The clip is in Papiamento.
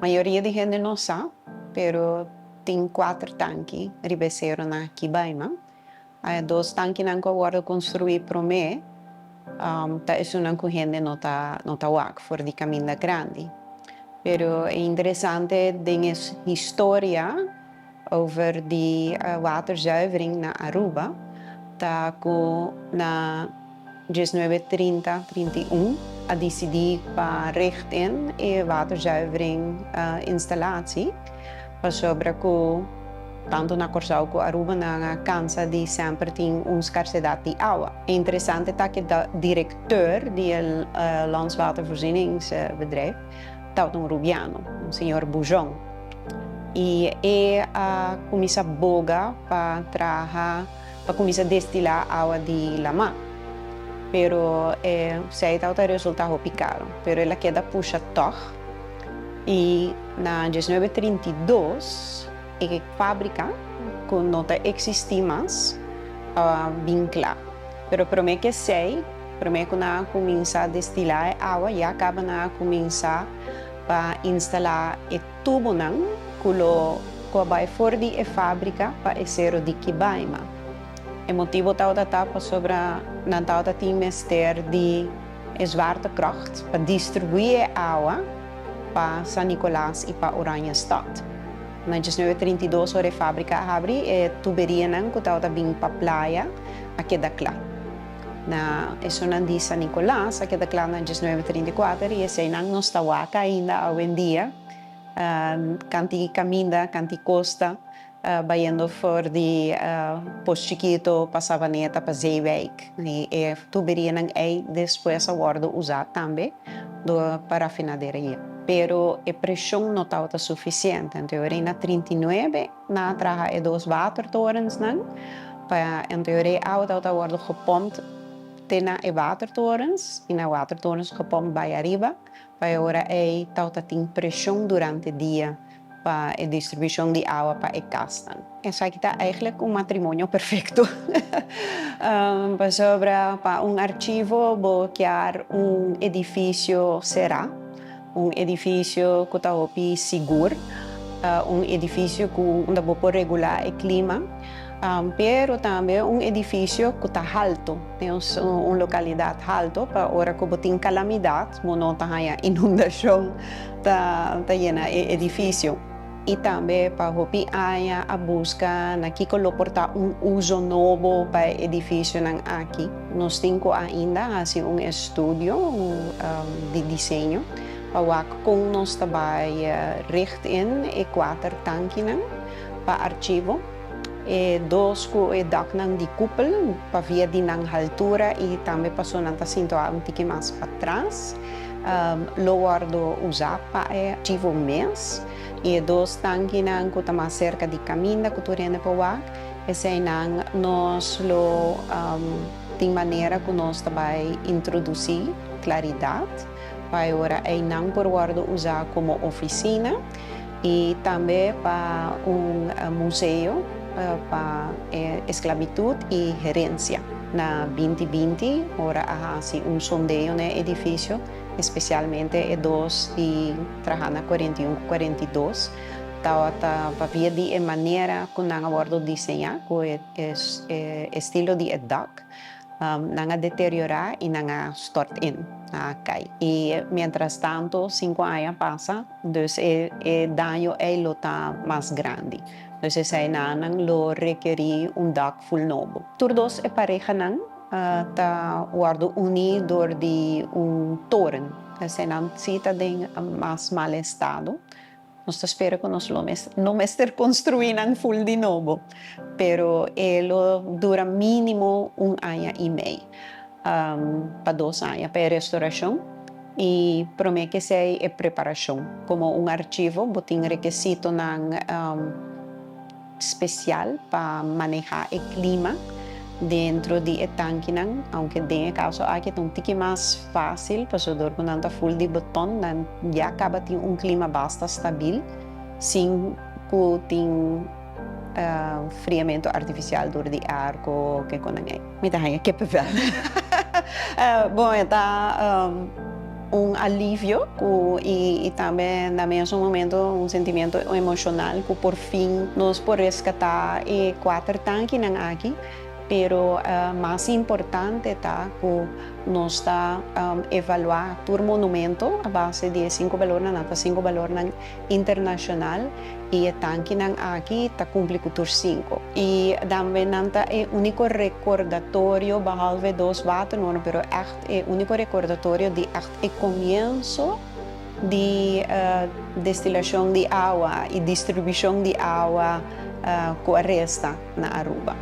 Mayoria di hende no sa, pero tin kuater tanki riba e sero na Kibaima. E dos tankinan ku a wòrdu konstruí promé ta esunnan ku hende no ta no ta wak for di kaminda grandi. Pero e interesante den e historia over di waterzuivering na Aruba ta ku na 1930, 31 a disidí pa richt in e waterzuivering instalatie pasobra ku tantu na Kòrsou ku Aruba nan a kansa di semper tin un skarsedat di awa. E interesante ta ku direkteur di e landswatervoorzieningsbedrijf tabata un rubiano, un señor Bujon. I e a kuminsá boga pa traha pa kuminsá destilá awa di lamá. Pero esei tabata resultá hopi karo. Pero el a keda pusha tòg i na 1932 e fábrika ku no ta eksistí mas a bin kla. Pero promé ku esei, promé ku nan a kuminsá destilá e awa ya kaba nan a kuminsá pa instalá e tubonan ku lo ku a bai for di e fábrika pa e sero di Kibaima. E motibu tabata ta pasobra nan tabata tin mester di e zwaartekracht pa distribuí e awa pa San Nicolas i pa Oranjestad. Na 1932 ora e fábrika a habri, e tuberianan ku tabata bin pa playa a keda kla. Na esunnan di San Nicolas a keda kla na 1934 i eseinan nos ta wak ainda awendia kanti kaminda, kanti kosta, bayendo for di Pos Chikito pa Savaneta pa Zeewijk. I e tuberianan ei despues a wòrdu usá tambe dor pa rafinaderia. Pero e preshon no tabata sufisiente. Anto e na 39 nan a traha e dos watertorensnan pa anto e awa tabata wòrdu gepompt te na e watertorens i na e watertorens gepompt bai ariba pa e ora ei tabata tin preshon durante dia pa e distribushon di awa pa e kasnan. Esaki ta eigenlijk un matrimonio perfekto. Pasobra pa un archivo bo kier un edifisio será, un edifisio ku ta hopi sigur, un edifisio ku unda bo por regulá e klima, pero tambe un edifisio ku ta haltu, den un lokalidat haltu pa ora ku bo tin kalamidat bo no ta haña inundashon. Ta yena e edifisio. I tambe pa hopi aña a buska na kiko lo por ta un uso nobo pa e edifisionan aki. Nos tin ku ainda hasi un estudio di diseño pa wak kon nos ta bai richt in e kuater tankinan pa archivo. E dos ku e daknan di kupel pa via di nan haltura i tambe paso nan ta sintuá un tiki mas patras lo wòrdu usá pa e archivo mes. I e dos tankinan ku ta mas serka di kaminda ku tur hende por wak, eseinan nos lo tin manera ku nos ta bai introdusí klaridat pa e ora einan por wòrdu usá komo ofisina. I tambe pa un museo pa e esklabitut i herensia. Na 2020 ora a hasi un sondeo na e edifisio, espesialmente e dos di traha na 41 ku 42, tabata pa via di e manera ku nan a wòrdu diseñá ku e estilo di e dak. Nan a deteriorá i nan a stort in, nan a kai. I mientras tanto sinku aña a pasa, dus e e daño ei lo ta mas grandi. Dus eseinan lo rekerí un dak ful nobo. Tur dos e parehanan ta wòrdu uní dor di un toren. Eseinan sí ta den mas mal estado. Nos ta spera ku nos lo no mester konstruí nan ful di nobo, pero e lo dura mínimo un aña i mei pa dos aña pa e restorashon i promé ku esei e preparashon. Komo un archivo bo tin rekesitonan spesial pa manehá e klima dentro di e tankinan, aunke den e kaso aki ta un tiki mas fásil pasobra dor ku nan ta ful di beton nan ya kaba tin un klima basta stabil sin ku tin friamentu artifisial dor di arko ke ku nan ei. Mi ta haña kippenvel. Bon e ta. Un alivio ku i tambe na mesun momento un sentimiento emoshonal ku por fin nos por reskatá e kuater tankinan aki. Pero mas importante ta ku nos ta evaluá tur monumento a base di e sinku balornan, nan ta sinku balornan internashonal i e tankinan aki ta kumpli ku tur sinku. I tambe nan ta e úniko rekordatorio, behalve dos watermolen, pero ègt e úniko rekordatorio di ègt e komienso di destilashon di awa i distribushon di awa ku a resta na Aruba.